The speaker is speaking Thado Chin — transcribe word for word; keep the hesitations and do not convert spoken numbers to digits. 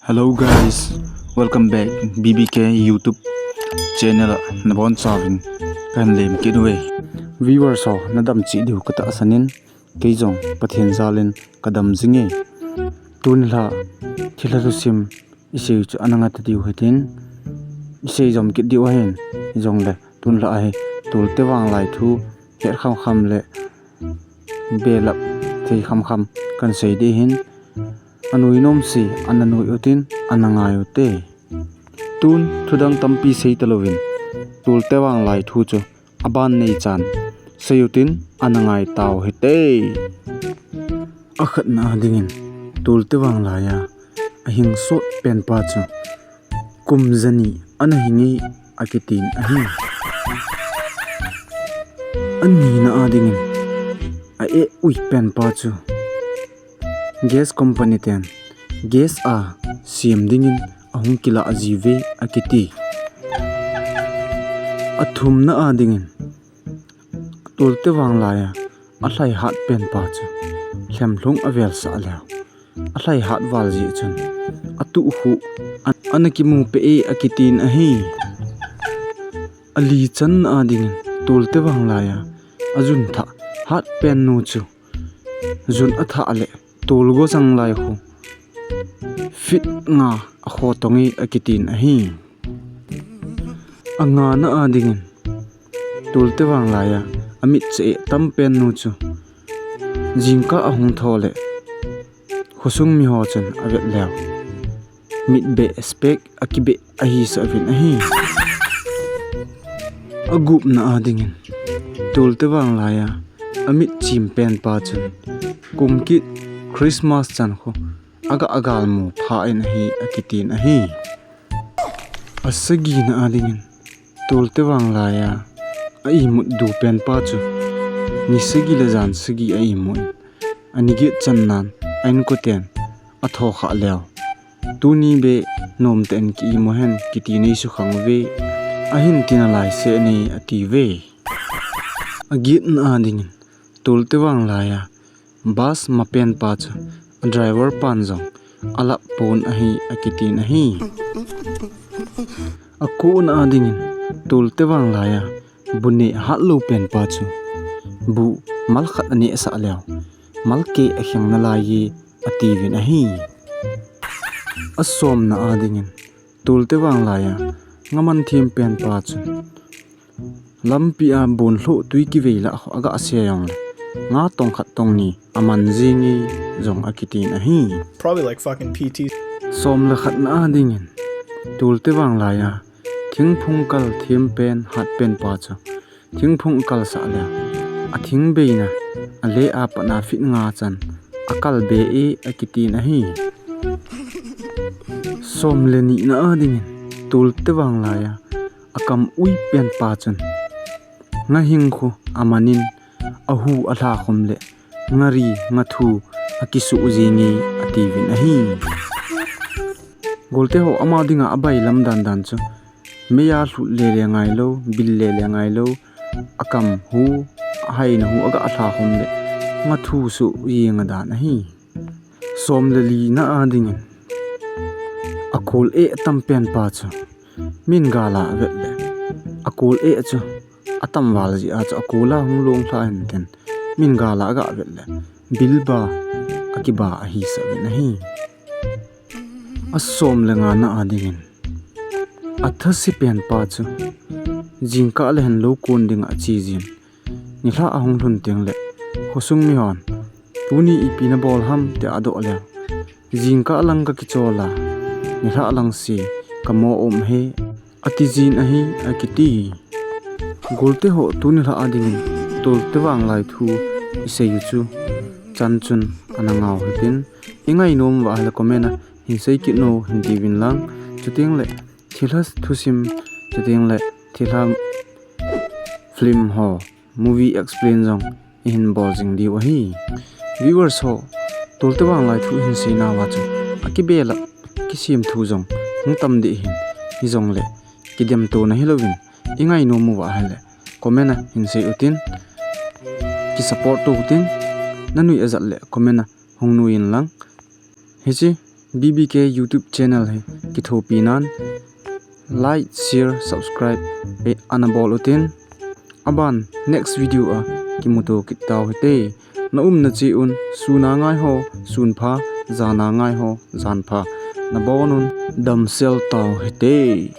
Hello guys, welcome back B B K YouTube channel a nabon chauvin kahin lemkit uve. Viewers ho nadam cheh diu katahsan in, kei jong Pathen jal in kadam jinge. Tuni lha thilha thusim isei chu ana ngah ta diu hitin, isei jom kit diu ahin, jongle tuni lha hi Tulte vanglai thu het khamkham le belap thei khamkham kahin sei ding ahin, anui nom se ana nui utin ana ngai ute. Tun thudang tampi sei talouvin, Tulte vanglai thu chu aban nei chan sei utin ana ngai tau hite. Akhatna a dingin, Tulte vanglai a ahing sot penpa chu kum jani ana hinge akitin ahi. Anina a dingin, a-eh ui penpa chu gas company ten gas asem dingin ahung kilah jiuve akiti. Athumna a dingin, Tulte vanglai a alhai hat penpa chu lhemlhung avelsah leu, alhai hat val jeh chun atuh khu an-, ana kimu peh e akitin ahi. Alichanna a dingin, Tulte vanglai a ajun thah hat pennu chu jun athah le tolgo janglai khu feet nga akho tonge akitin ahi. Angana a dingin, Tulte vanglai a amit che-eh tam pennu chu jingkah ahung thou le khosung miho chun avet leu, mit beh spec akibeh ahisah uvin ahi. Agupna a dingin, Tulte vanglai a amit chim penpa chun kum kit Christmas chan khu aga galmu pha in ahi akitin ahi. Asagina a dingin, Tulte vanglai a a-imut du penpa chu ni sagi le jan sagi a-imu in, ani get channan a-inkoten athokhah leu, tuni beh nomtah in ki-imu hen kiti nei sukhang uve, ahin ti nalai seh ne atiuve. Agetna a dingin, Tulte vanglai a bus ma penpa chu driver pan jong alap pon ahi akitin ahi. Akona a dingin, Tulte vanglai a bu neh hatlou penpa chu bu mal khat anehsah leu, mal keh akheng nalai e atiuvin ahi. Asomna a dingin, Tulte vanglai a nga man them penpa chun lampi a bon lhoh tui kivei lah khu aga se jongle nga tong khat tong ni aman jinge jong akitin ahi. Probably like fucking P T. Som le khatna a dingin, Tulte vanglai a thingphung kal them pen hat penpa chu thingphung akalsah leu, athing beina ale a pat a feet nga chan akal be e akitin ahi. Som le nina a dingin, Tulte vanglai a akam ui penpa chun nga hing khu amanin ahu alha khum le nga ri nga thu akisuh jinge atiuvin ahi. Golte ho ama dinga abailam dandan chu mei a lhut lele ngailou, bil lele ngailou, akam hu, ahaina hu aga lha khum le nga thu suh jinga dan ahi. Som le lina a dingin, akol eh tam penpa chu min gal a avet le akol eh chu atam val jeh a chu akol a hung long lha hinte, min gal a aga vet le bil ba akiba ahisah uvin ahi. Asom le ngana a dingin, athase penpa chu jingkah le henlou kon dinga ache jin, nilhah ahung lhun teng le khosung mihon, tuni ipi nabol ham tia adoh leu, jingkah lang kakichol a, nilhah lang se kamo um e ati jin ahi akiti. Golte ho, tuni lha a dingin Tulte vanglai thu isei u chu chan chun ana ngau hitin, ingainom uva ahile comment a hin sei kit un, hin tiuvin lang, chuteng le thilha thusim, chuteng le thilha film ho movie explain jong ihin bol jing diu ahi. Viewers ho, Tulte vanglai thu ihin seinauva chu akibelap kisemthu jong hung tam ding ahin, hijongle kidemtona hilouvin ingainom uva ahile comment a hin sei utin, kisupport to utin, nanui ajat le comment a hung nui in lang. Hiche B B K YouTube channel hi kithopi nan like, share, subscribe ana bol utin. Aban next video a kimuto kit tau hite. Na umna cheh un sun a ngai ho sun pha, jan a ngai ho jan pha. Na bon un damsel tau hite.